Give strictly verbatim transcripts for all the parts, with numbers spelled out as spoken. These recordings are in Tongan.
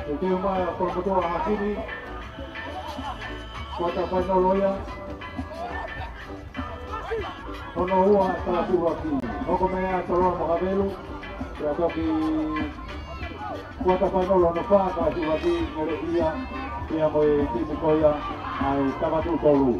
Teuteu mai ʻa Kolomotuʻa Hasini, kuata fainolo ia. Hono ua ʻa e kalasi ʻuluaki. Hoko mai ʻa Toloa Makavelu, pea toki kuata fainolo hono fā ʻa e kalasi ʻuluaki, ngele ia, pea mo e timi ko ia ʻa e Tavatuʻu Tolu.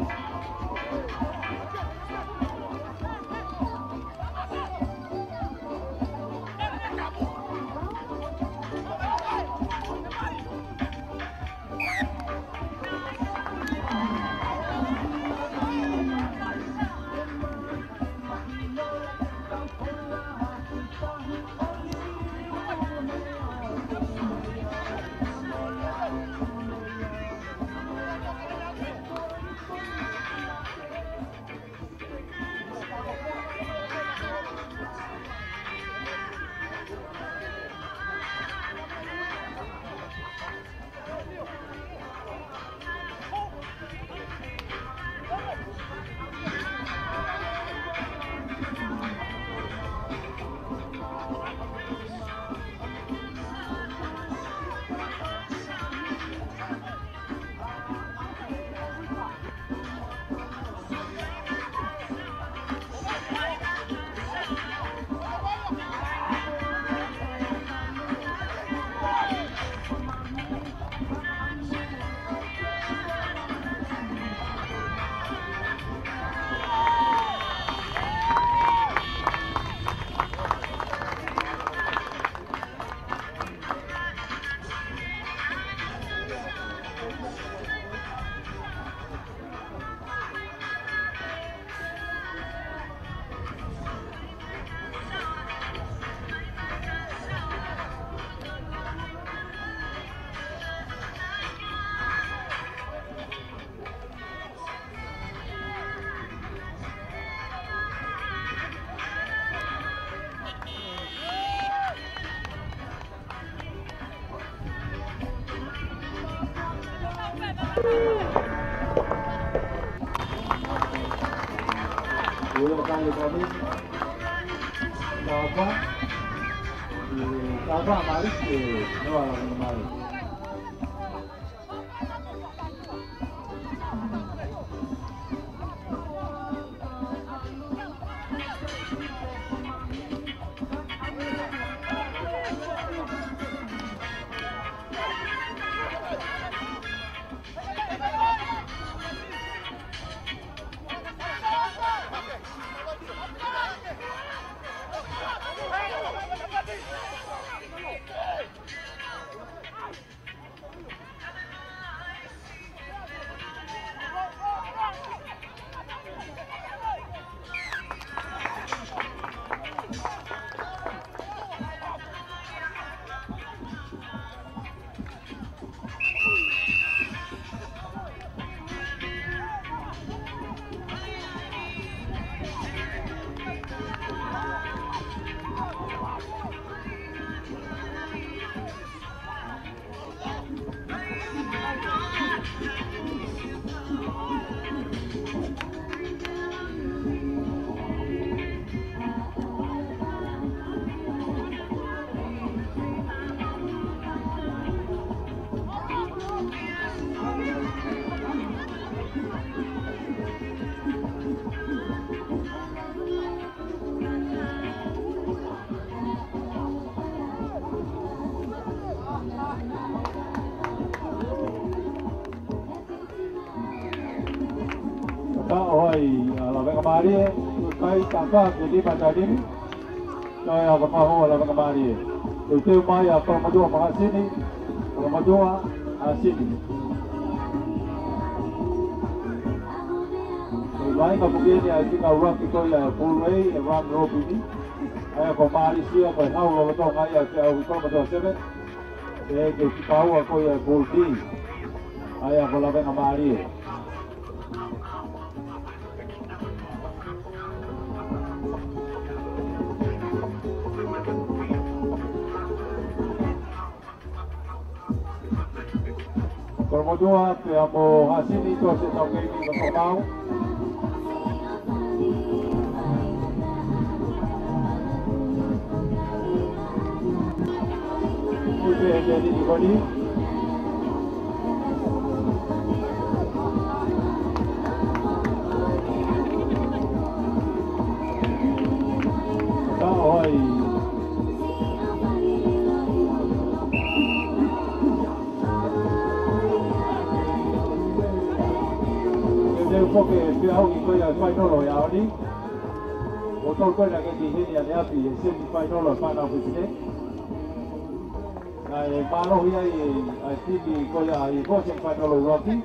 Ua kali kami. Tapa. Tapa mali ke noa la mali. Ka ʻoho ai, ʻa Lavengamālie, kai tapa ke ni patanini. Kai ʻa ka maho ʻa Lavengamālie. Teuteu mai ʻa Kolomotuʻa Mahasini, Kolomotuʻa Hasini. Ko e vai ka pukeni ʻa e fika ʻuluaki ko ia ʻa e Pulu A, ʻa e round robin. ʻA ia ko Malisia, ko e hau lolotonga ia ʻa e Kolomotuʻa Seven. ʻE ke fika ua ko ia ʻa e Pulu B. ʻA ia ko Lavengamālie. Kolomotuʻa pea mo Hasini, toʻo siʻetau keimi fakapapau. Kupe e teni ni koni. Ko e pea hoki ko ia e fainolo ʻo e ʻaho ni. ʻO tau ko ena ke ki heni ʻaneafi he semi fainolo ʻa e Fānau Fefine. Naʻe mālohi ai ʻa e timi ko ia ʻi he semi fainolo ʻuluaki.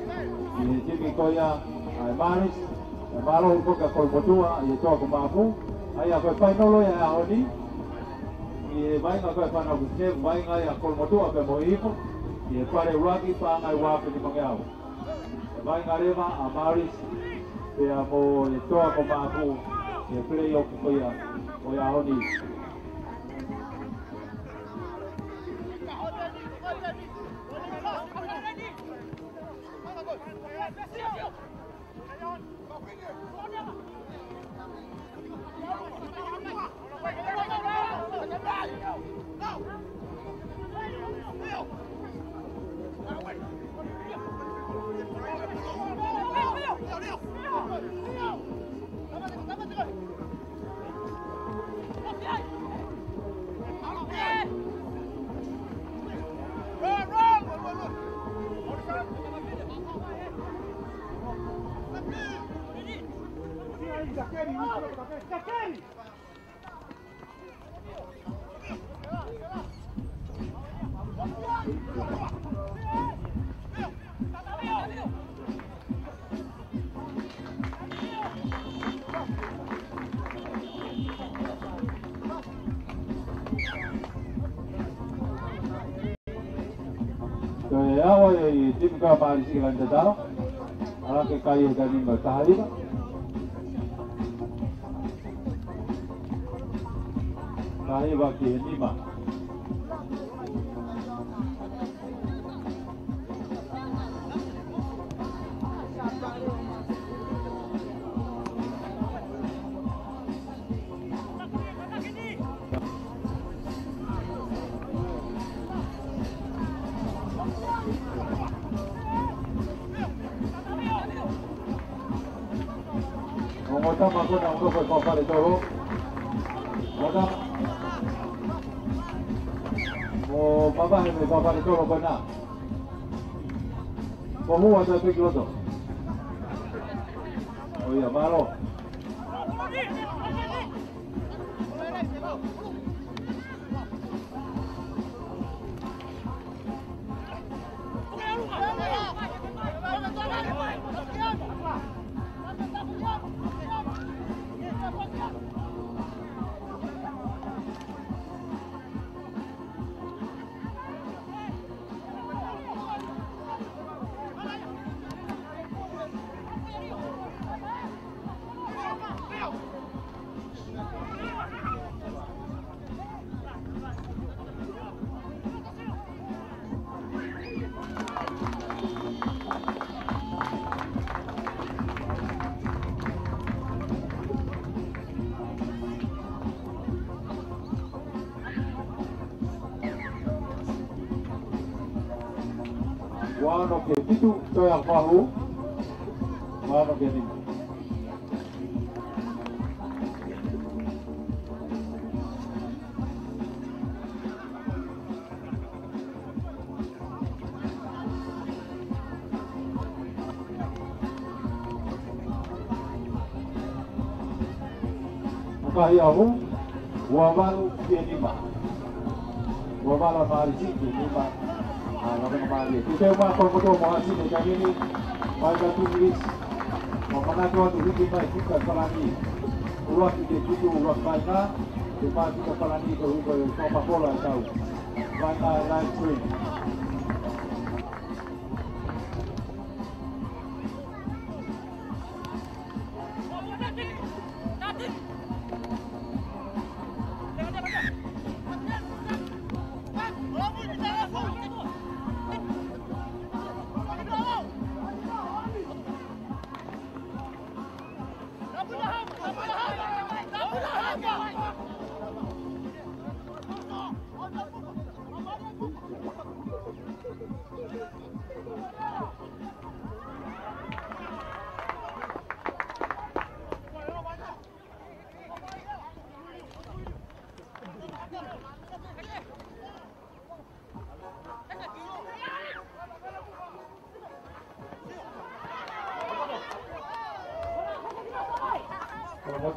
ʻI he timi ko ia ʻa e Mālisi. Naʻe mālohi ko ia ʻa Kolomotuʻa ʻi he toa ko Mapu. ʻA ia ko e fainolo ia ʻo e ʻaho ni. ʻI he vaʻinga ko ia ʻa e Fānau Fefine, vaʻinga ia ʻa Kolomotuʻa pea mo Hihifo. ʻI he fale ʻuluaki, paʻanga ʻe ua afe nimangeau. Vaʻinga leva ʻa Mālisi pea mo e toa ko Mapu he play-off ko ia ʻo e ʻaho ni. Ko e ʻaho ʻe timi ko ia ʻa Mālisi ke lani tatau. ʻAlu ke kai e taimi mo taha hiva. Taha hiva ki he nima. Ongo tama ko ena ʻoku nofo he fale tolo. Ongo tama. ʻO mavahe mei he fale tolo ko ena. Ko hua sa peki loto. ʻOia, mālō. Ua ono ki he fitu, toe ʻalu pē. Ua ono ki he nima. Matahiahu, ua valu ki he nima. Ua valu ʻa Mālisi ki he nima ʻa Lavengamālie. Tuku ke ʻuma Kolomotuʻa mo Hasi he taimi ni, mai ka tū minisi. Mo manatu atu hiki mai fika palani. ʻUluaki ki he fitu, ʻuluaki vaʻinga, ke pā fika palani ko e uko e kapa kola e tau. Vaʻinga e live stream.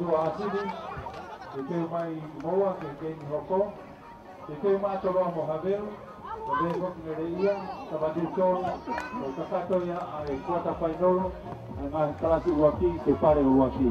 Ua Asili, ke teu mai Moua, ke ke ni hoko, ke teu mai Toloa mo Havelu, ko e ko ki ngere ia, tavatu tolu, ko kakato ia, ʻa e kuata fainolo, ʻa e ngaahi kalasi ʻuluaki, ke pale ʻuluaki.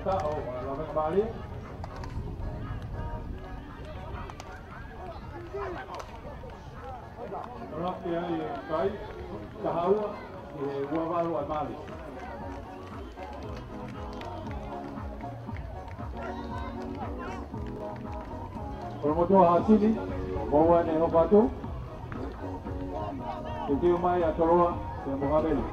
Tata o, ʻa, Laveka Mali. Rafi ai e kai, taha ua, ki he ua valu ʻa Mali. Kolomotuʻa Asili, Moua ne hoko atu. Ke teu mai ʻa Toloa, pea mo Havelu.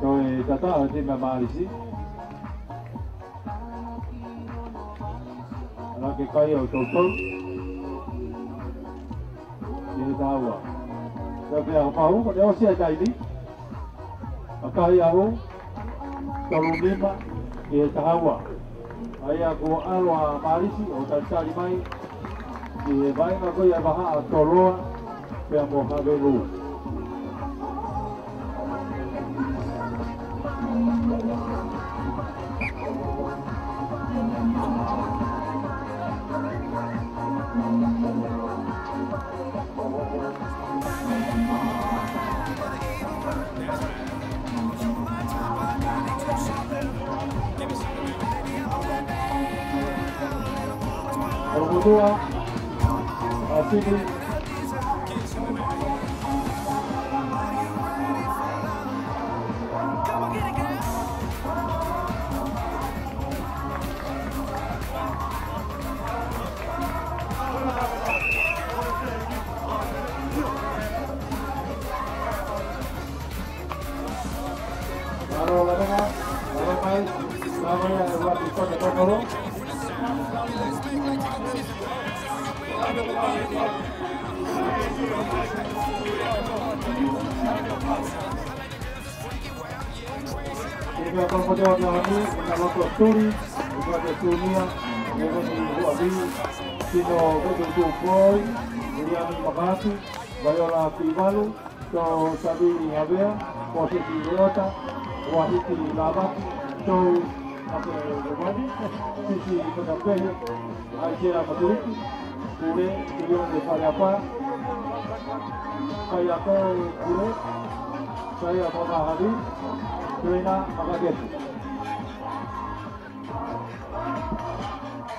Ko e tata ʻa e timi ʻa Malisi. ʻAlu ke kai ʻo toutou. Ki he taha ua. Pea pea kapau, ko e ʻosi ʻa e taimi. ʻA e kai ʻaho, tolu nima, ki he taha ua. ʻA ia ko e ʻalu ʻa Malisi ʻo talitali mai ki he vaʻinga ko ia ʻa e vahaʻa ʻa Toloa pea mo Havelu. Kolomotuʻa, ʻa Siki. Ia, kau kote wa kia honi, ina loto turi, ina loto tunia, ina loto tunia, Tino Vetu Tupoi, William Makati, Viola Pivalu, Tau Savili Havea, Mosesi Leota, Uahiti Lavaki, Tau Ake Romani, Sisi Matapehe, Aisea Maturiki, Pule, Tulione Faleapa, Kaiako Pule, Saia Mamahavi, Tuena Makakesi.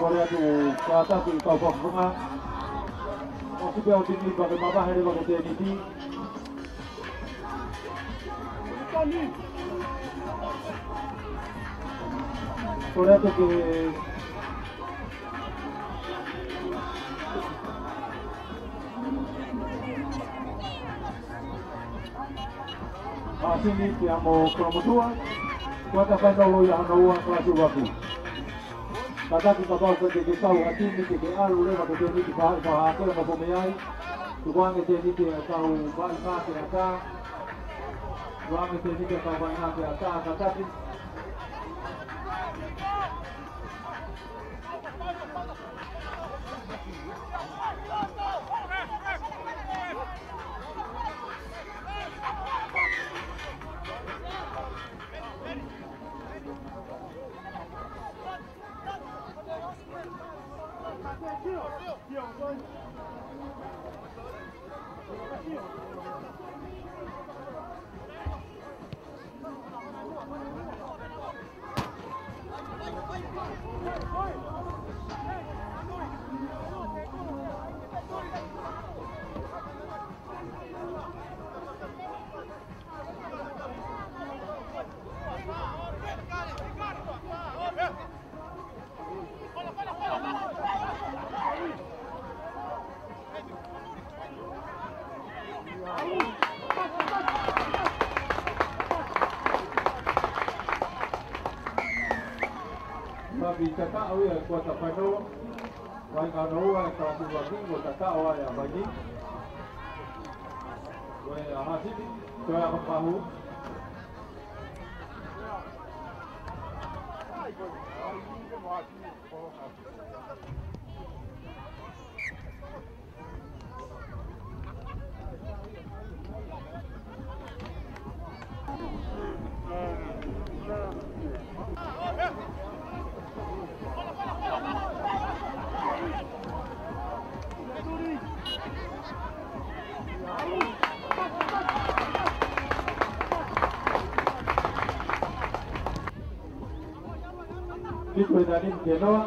Kole atu kātaki kau fakafunga. ʻOsi pē ʻo timi pake mamaha he leva ko e tēniti. Kole atu ke ʻa Siki pea mo Kolomotuʻa, kuata fainolo ia hono ua kalasi ʻuluaki. Kātaki kapau ko e ke kau ha timi ke ke ʻalu leva ko e tēniti faʻahi faʻahi ko e mo ko mei ai. Tukuange tēniti ʻa e kau vaʻinga ke ata. Tukuange tēniti ʻa e kau vaʻinga ke ata, kātaki. Maʻu e tataʻu ia ʻa e kuata fainolo. Vaʻinga hono ua ʻa e kalasi ʻuluaki, mo tataʻu ai ʻa Vaini. Ko e ʻa Hasini, ko e ʻa Kapahu. Niko e nani ke noa.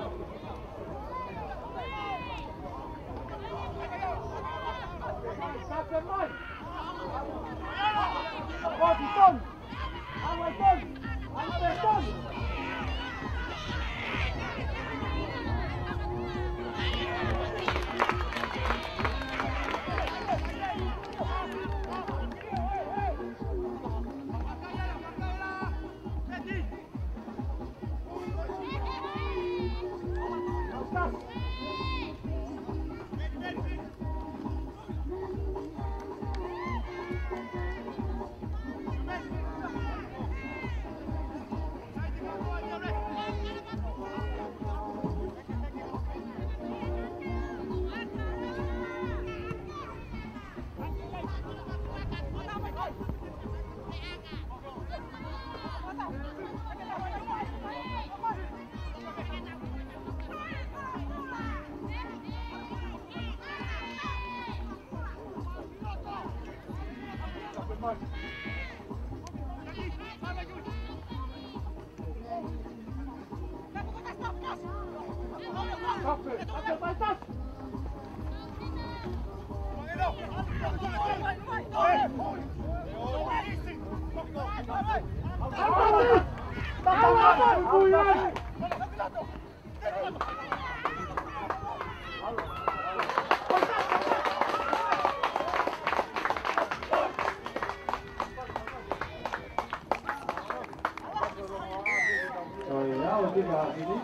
Ko e ʻa e timi ʻa Hasini,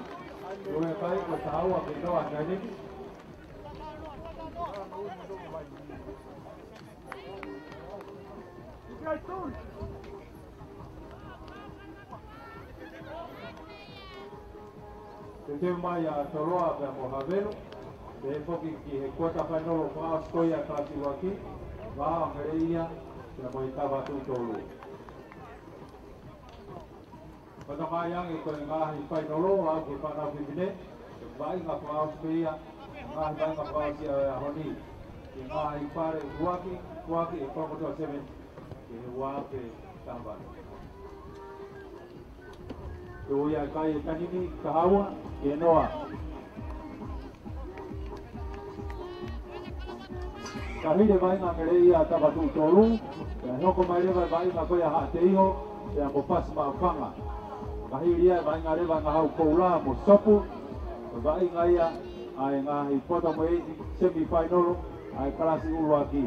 ko e kai ko e taha ua ke noa nai niki. Teuteu mai ʻa Toloa pea mo Havelu, pea foki ki he kuata fainolo fakaʻosi ko ia ʻa e kalasi ʻuluaki, Vaʻa Meleia pea mo e Tavatuʻutolu. Fakatokanga ange ko e ngaahi fainolo, aʻu ki he fānau fefine, ko e vaʻinga fakaʻosi pē ia, ngaahi vaʻinga fakaʻosi ʻa e ʻaho ni. Ki he ngaahi fale ʻuluaki, ʻuluaki ʻe Kolomotuʻa Sevens, ki he ua afe taha valu. Ko ia e kai e taimi ni, taha ua ke noa. Ka hili e vaʻinga Meleia ʻa Tavatuʻutolu, pea hoko mai leva e vaʻinga ko ia ʻa Haʻateiho, pea mo Pasimaʻufanga. Ka hili ia e vaʻinga leva ʻa Ngahau Koula mo Sopu, ko e vaʻinga ia ʻa e ngaahi poto mo e semifinal ʻa e kalasi ʻuluaki.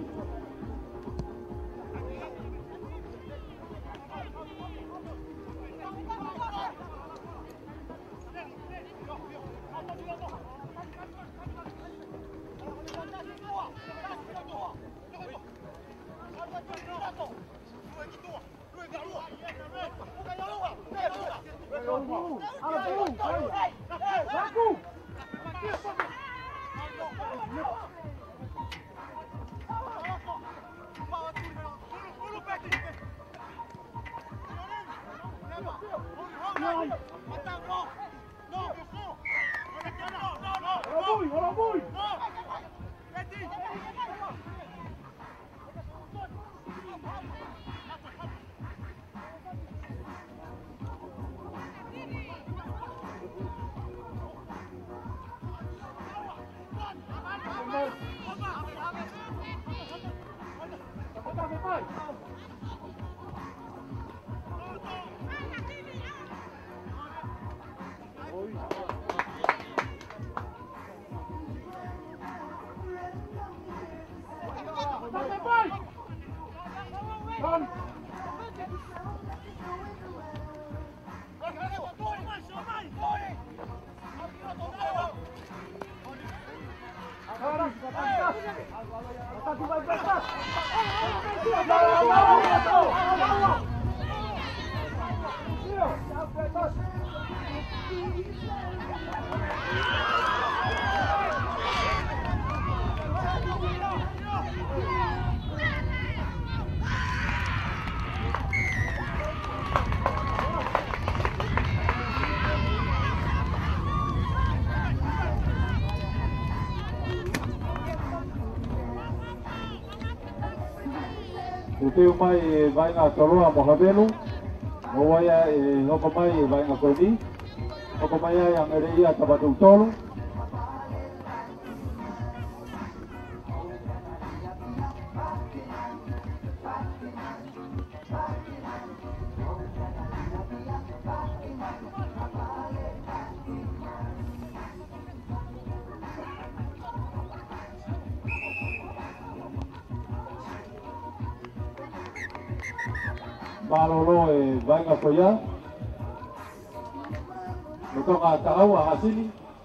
Teuteu mai e vaʻinga Toloa mo Havelu. Mo ia ʻe hoko mai e vaʻinga ko eni. Hoko mai ai ʻa Ngeleia Tavatuʻutolu. Mālōlō e vaʻinga ko ia. Mo Tonga Taʻau ʻa Hasini,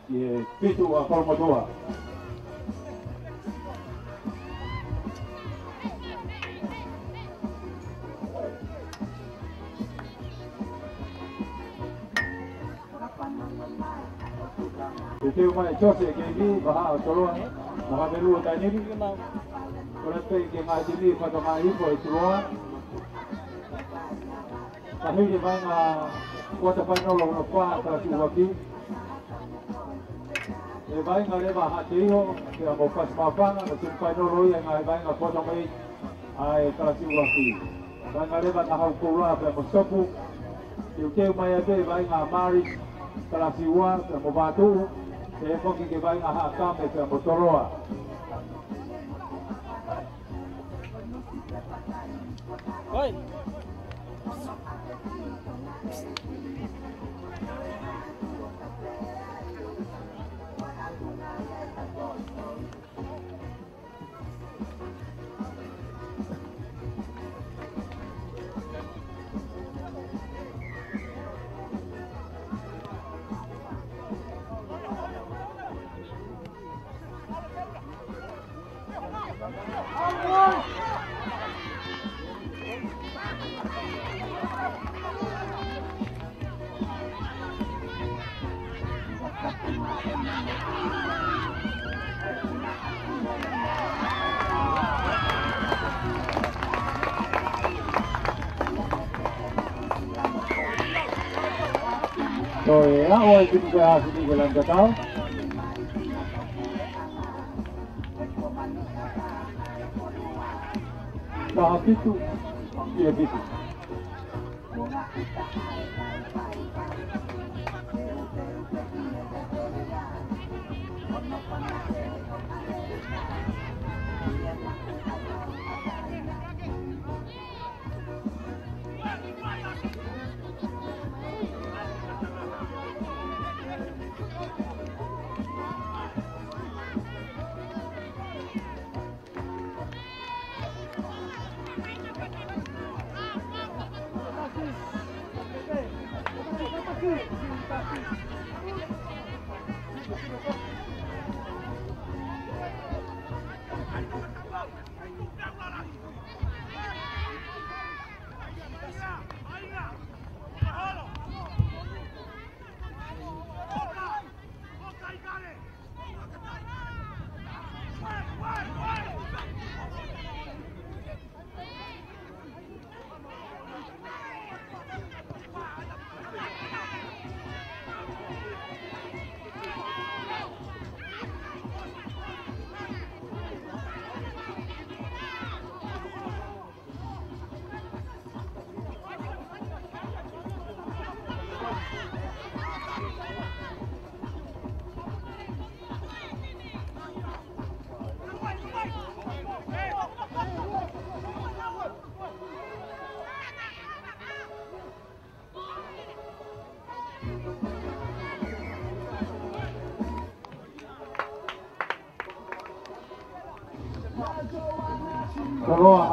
ʻi he fitu ʻa Kolomotuʻa. Teuteu mai Jose Keiki, Vahaʻa ʻo Toloa, mo Havelu ʻo Tainili. Kole pē ke ngaahi timi fatongia hifo ʻi tuʻa. Ka hili e vaʻinga kuata fainolo hono fā kalasi ʻuluaki. E vaʻinga leva Haʻateiho, pea mo Fasi Maʻufanga, ko e timi fainolo ia e ngaahi vaʻinga kuata mai ʻa e kalasi ʻuluaki. Vaʻinga leva Nahau Koula pea mo Sopu. Teuteu mai ai pē vaʻinga Mali, kalasi ua, pea mo Vatuʻu. Pea foki ki he vaʻinga Haʻakame pea mo Toloa. Oi. Toe ʻa e ʻaho ʻa e timi ko ē ʻa Hasini ke lani tatau. Taha fitu, ʻi he fitu.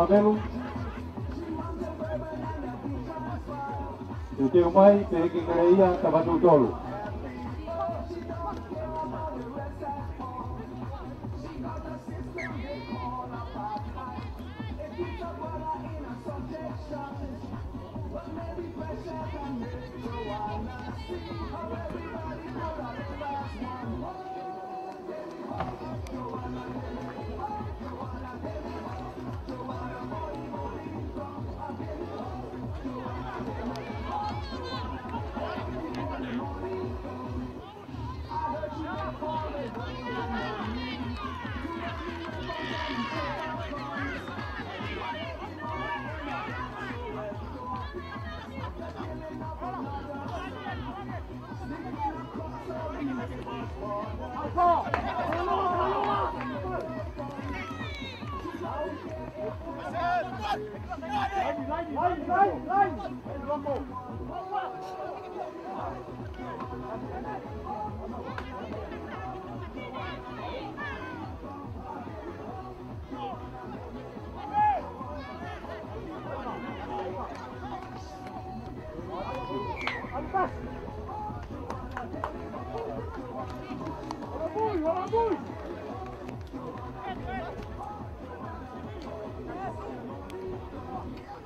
Pelu. Teuteu mai, pehē ki Ngeleia, Tavatu tolu.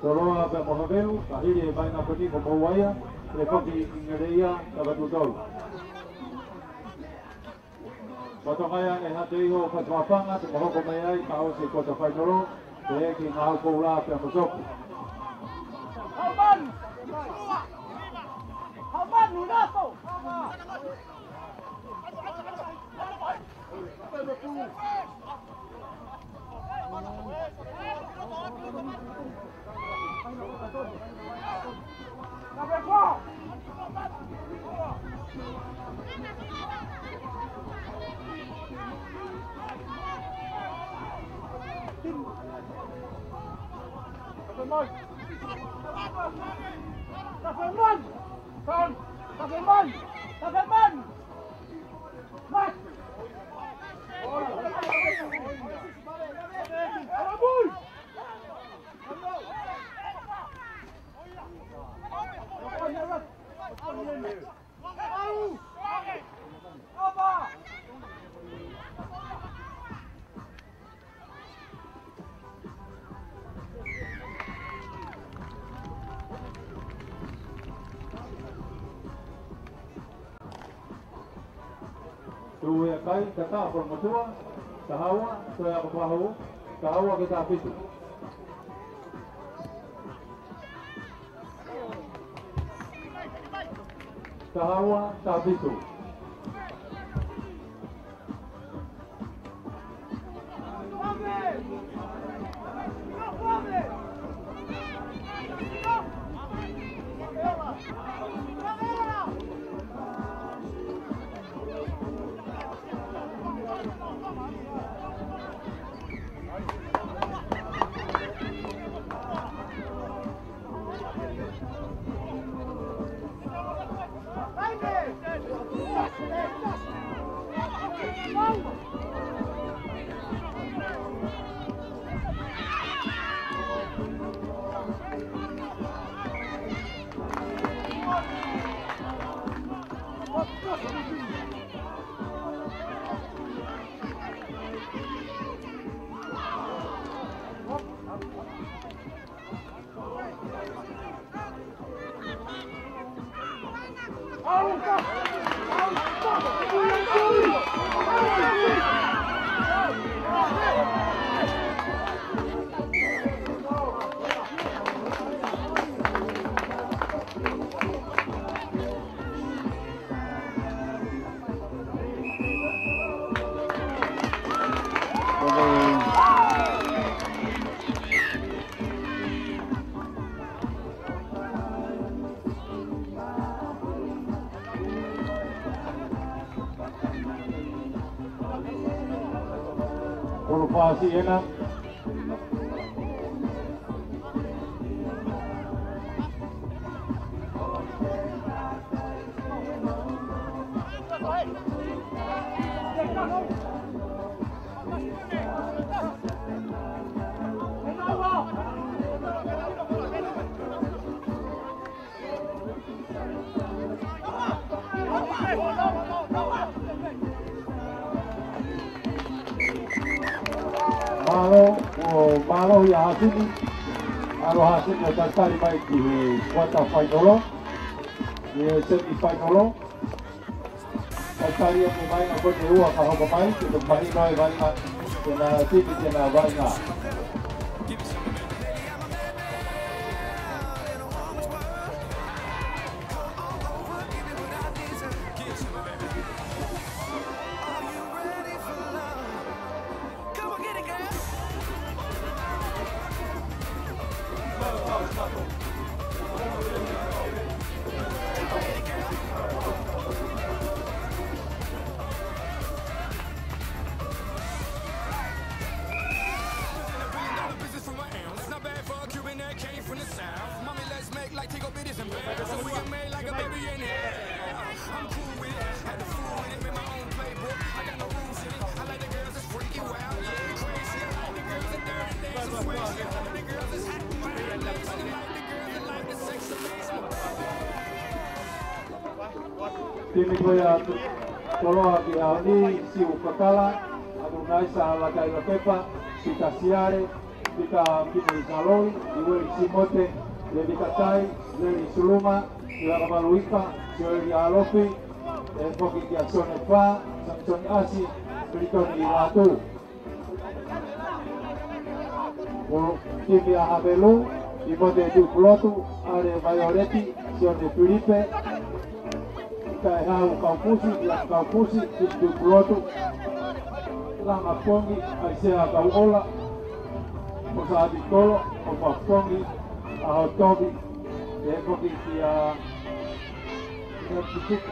Toloa pea mo Havelu, ka hili e vaʻinga poti ko Mouaia, pea foki ki Ngeleia, Tavatu tolu. Patokaia e hate iho fai fafanga, te mo hoko mai ai, ka ʻosi e kuata fainolo, pehē ki Ngāue Koula pea mo Sopu. Haumanu! Haumanu, Rato! Tuʻu e kai, tatā ko e motua, taha ua, toe ako pahu, taha ua ki he taha fitu. Taha ua, taha fitu. Kolo fasi ena. ʻO mālohi ʻa Hasini, ʻalu ʻa Hasini ʻo talitali mai ki he quarter final, ki he semi final. Talitali ʻa e vaʻinga ko eni ʻe ua ka hoko mai, ke mahino e vaʻinga, ke na timi, ke na vaʻinga. Timi ko ia Toloa ki he ʻaho ni, Siu Kakala, ʻAtunaisa Lataʻilakepa, Pita Siale, Pita Kini Saloi, Iweli Simote, Levita Tai, Leli Suluma, Iwaka Maluika, Sioeli Alofi, ʻe foki kia Sone Fa, Samisoni ʻAsi, Militoni Latu. Ko e timi ʻa Havelu, Timote Tupulotu, ʻAle Vaioleti, Sione Filipe, Kaehau Kaufusi, Ia Kaufusi, Timi Tupulotu, Langa Pongi, ʻAisea Kauʻola, ʻOsa Avikolo, ʻOfa Pongi, ʻAho Tovi, ʻe foki kia, kia Tutuka.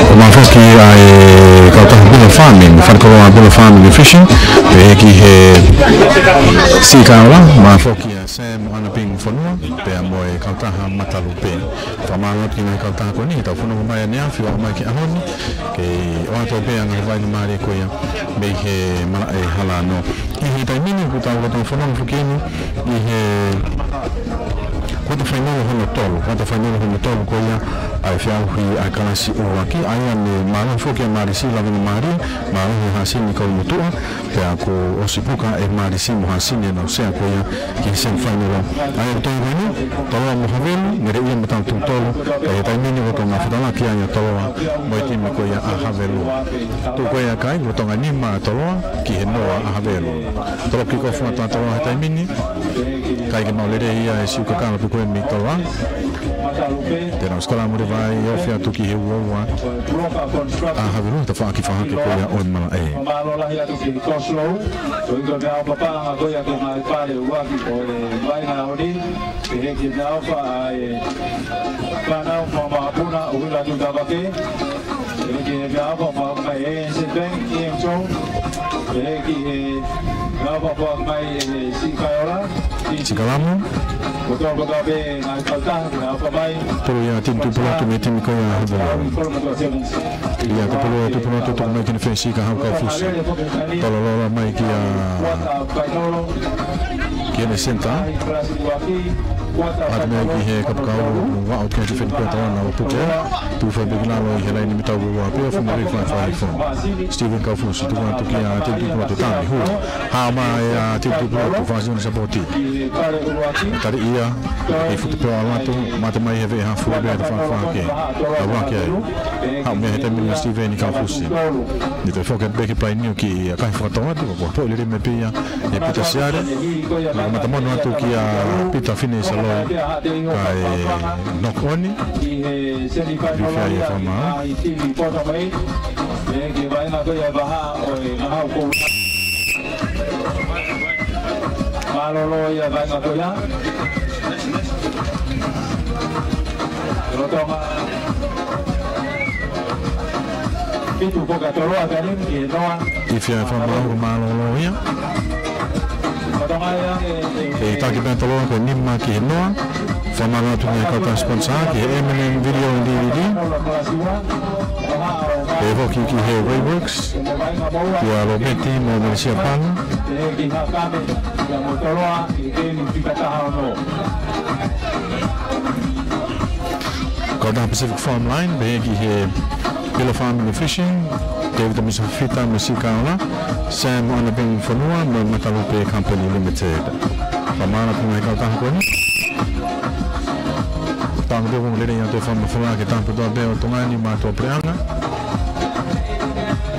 ʻOmai foki ʻa e kautaha Bula Farming, fale koloa Bula Farming and Fishing, pehē ki he Sea Kaiola, ʻomai foki ʻa Sam Anaping Fonua, pea mo e kautaha Matalupe. Fakamālō atu ki he ngaahi kautaha ko eni, tau fononga mai ʻaneafi, ʻo aʻu mai ki he ʻaho ni, ke ʻoatu pē ʻa e ngaahi faingamālie ko ia, mei he malaʻe Halano. ʻI he taimi ni, ʻoku tau lolotonga fononga foki eni, ʻi he kuata fainolo hono tolu, kuata fainolo hono tolu ko ia ʻa e feʻauhi ʻa e kalasi ʻuluaki, ʻa ia ne mālohi foki ʻa Malisi Lavingamalie, mālohi ʻa Hasini Kolomotuʻa, pea kuo ʻosi puka ʻe Malisi mo Hasini ʻenau sea ko ia ki he semifinal. ʻA ia ʻoku tau ʻi heni, Toloa mo Havelu, Ngereʻia mo Taututolu, ka ʻi he taimi ni ʻoku tau fetalaki ai ʻa Toloa mo e timi ko ia ʻa Havelu. Tuʻu ko ia ʻa e kai, ʻoku tau nima ʻa Toloa ki he noa ʻa Havelu. Toloa kick off atu ʻa Toloa he taimi ni. ʻIkai ke maʻu lelei ia ʻe Siukakala pē ko ē mei Toloa. Te nau sikalamu leva ai ʻo ofi atu ki he ua ua ʻa Havelu, tafaʻaki fakahake ko ia ʻo e malaʻe. Mālō lahi atu ki he Koslow, ko ia ko e meʻaʻofa paʻanga ko ia ki he ngaahi fale ʻuluaki ʻo e vaʻinga ʻaho ni, pehē ki he meʻaʻofa ʻa e fānau Mama Puna, ʻUhila Tutavake, pehē ki he meʻaʻofa fakahoko mai ʻe A N Z Bank, E M T, pehē ki he meʻaʻofa fakahoko mai ʻe Sea Kaiola, Sikalamu. Kotoa kotoa pē ngaahi kautaha, meʻaʻofa mai. Pulu ia Tini Tupulotu mei he timi ko ia ʻa Havelu. Ia ko Pulu Tupulotu, tuku mai ki he fesi ka hau kau fusi. Tololola mai kia, ki he senitā. ʻAtu mai ki he kapakau, ua o kia Stephen Kueta ʻo na o puke. Tufa pē ki lalo ʻi he laini mita ua ua pē, fumu rei fai fai fo. Stephen Kaufusi, tuku atu kia Tini Tupulotu, tami, hū. Hā mai ʻa Tini Tupulotu, fasi uni sapoti. Tali ia, ʻi futu pē ʻo ʻalu atu, mate mai he veʻe hafu, veʻe tafaʻaki fakahake. Ka ua ke ai. Haʻu mei he taimi ni ʻa Stephen Kaufusi. Ne toe foki atu pē ki Painiu ki he kai fakatau atu, ko e poʻi lele mei pē ia ʻe Pita Siale. Naʻe matamono atu kia Pita Fineʻi Saloi, kae knock on. Fifi ai e fakamaau. Mālōlō ia vaʻinga ko ia. Lolotonga fitu poka Toloa kani ki he noa. Fifi ai e fakamaau, ko e mālōlō ia. Lolotonga ia, e, e, e taki pē Toloa ko e nima ki he noa. Fakamālō atu ki he kautaha sponsor, ki he M and M Video and D V D. Pehē foki ki he Rayworks, kia Lopeti mo Melisia Panga. Kautaha Pacific Farm Line, pehē ki he Bula Farming and Fishing, Tēvita Misa Fita mo Sea Kaiola, Sam Anaping Fonua mo e Matalupe Company Limited. Fakamālō atu ki he ngaahi kautaha ko eni. Tau ʻamanaki ʻoku lele ia ʻetau fakamafola ki he tama kotoa pē ʻo Tonga ni, mātuʻa puleʻanga.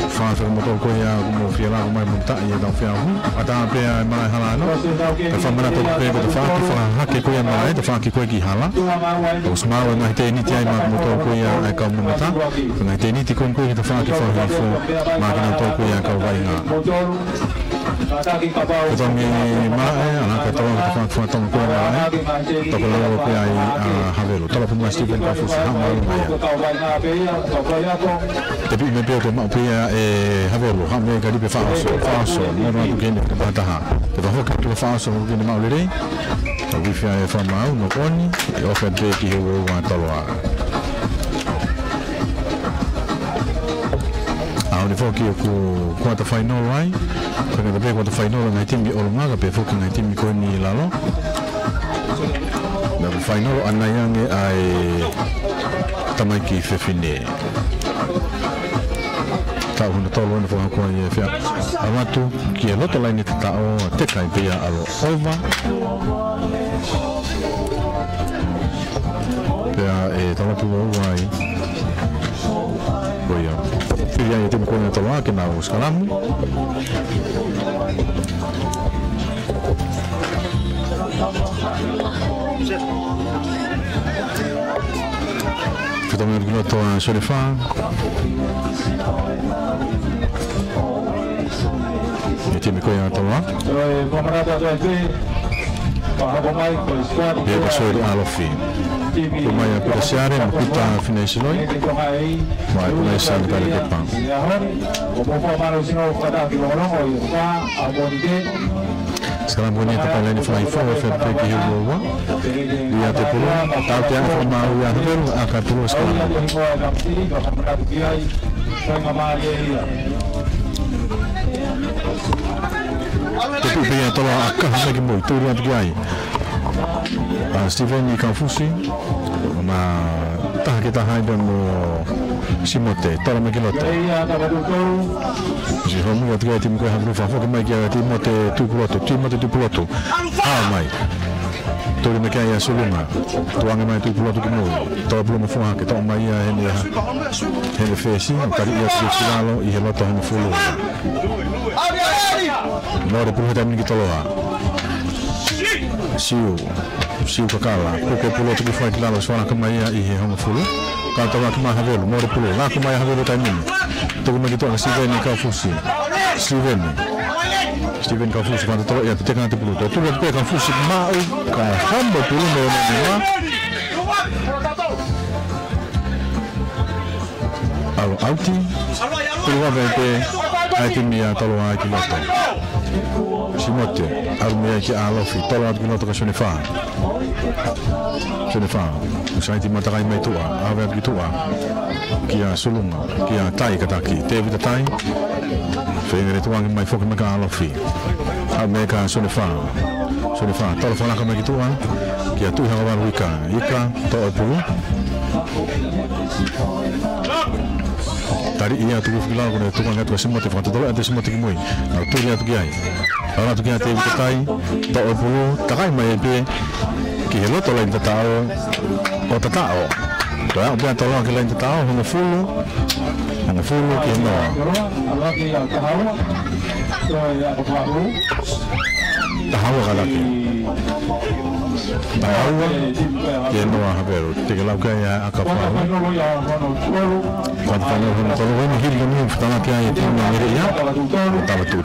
Fakamolemole ko ia ʻoku mou fie lava mai mo tauhi ʻetau feʻauhi. ʻAtā pē ʻa e malaʻe Halano. Kae fakamanatu pē ko e tafaʻaki fakahake ko ia malaʻe, tafaʻaki ko ē ki hala. ʻOsi maʻu e ngaahi tēniti ai maʻamoutolu ko ia ʻa e kau mamata. Ngaahi tēniti ko eni ko ē ki he tafaʻaki fakahifo maʻa kinautolu ko ia ʻa e kau vaʻinga. Ko e tau ni malaʻe, ʻa ia ko e tau ni tafaʻaki fakatonga ko ia malaʻe. Tau ko e lalo ko ia ʻa Havelu. Tau ko mai Stephen Kaufusi, haʻu mai ia. Tepi mei pē ʻo toe maʻu pē ia ʻe Havelu, haʻu mai ka lipe fakaʻosi, fakaʻosi, mo atu ki he taha. Te fakafoki atu fakaʻosi, mo kini maʻu lelei. Tau fifi ai e fakamaau, knock on, ʻe ofi atu pē ki he ua ua Toloa. ʻAho ni foki ʻoku kuata fainolo ai, ko e ngata pē kuata fainolo ngaahi timi ʻolunga, kae pehē foki ngaahi timi ko eni ʻi lalo. Naʻe fainolo ʻanai ange ʻa e tamaiki fefine. taʻu hono tolu ʻeni fakahoko ai e feʻauaki atu ki he loto laine tataʻo, teka ai pē ia ʻa Loʻova. Pea ʻe talaatu ua ai. Ko ia. Fili ai e timi ko ē ʻa Toloa ke nau sikalamu. Fetau mai ki loto ʻa Sionefa. E timi ko ia ʻa Toloa. Pea ko Soeli ʻAlofi. Ko mai ʻa Pita Siale, mo Pita Fineʻeisi Loi. Mo e Pita Siale pale ke pang. Sikalamu ni e tapa laine fakaifo, fepeki he ua ua. Ia te pulu, tau te anga fo mau ia Havelu, ʻa ka pulu sikalamu. Te pulu pē ia Toloa ʻa ka hame ki mui, tuli atu ki ai. ʻA Steven Kaufusi, ma taha ke taha ai pea mo Simote, Toloa mai ki loto. Si homu atu ki ai timi ko ē Havelu fakafoki mai ki ai Timote Tuipulotu, Timote Tuipulotu. Hao mai. Tuli mai ki ai ʻa Sulunga. Tuʻange mai Tuipulotu ki mui. Toloa pulu mo fua ke toʻo mai ia heni ha. Heni fesi, kali ia ki lalo ʻi he loto hongofulu. Mole pulu he taimi ni ki Toloa. Siu. Siu kakala. Puke pulu atu ki fai ki lalo, suana ka mai ia ʻi he hongofulu. Ka Toloa ki mai Havelu, mole pulu. Laku mai Havelu taimi ni. Tuku mai ki tuʻa Steven Kaufusi. Steven. Steven Kaufusi, fana Toloa ia, teka atu pulu. Tō tuli atu pē Kaufusi maʻu, ka hamo pulu mo e mea. ʻAlu ʻauti. Pulu ʻave pē ʻa e timi ʻa Toloa ki loto. Simote, ʻalu mei ai ki ʻAlofi, Toloa atu ki loto ka Sionefa. Sionefa, ʻusaiti matakai mai tuʻa, ʻave atu ki tuʻa. Kia Sulunga, kia Tai kataki, Tēvita Tai. Feinga le tuʻange mai foki mai ka ʻAlofi. ʻAlu mei ka Sionefa. Sionefa, Toloa fakalaka mai ki tuʻa. Kia Tuʻi Hangavalu Ika, Ika, toʻo pulu. Tali ia tuku fiki lalo ko ʻene tuku ange atu ka Simote fakatotolo atu Simote ki mui. Nau tuli atu ki ai. Ala atu ki ai Tēvita Tai, toʻo pulu, takai mai pē ki he loto laine tataʻo, ʻo tataʻo. Toe aʻu pē ʻa Toloa ki laine tataʻo, hongofulu, hongofulu ki he noa. Taha ua kalake. Taha ua ki he noa Havelu. Te ke lau ki ai ʻa Kapahu. Kata fano hono tolo wena hili kani fetala ki ai e timi ʻa Mele ia. Tala tu.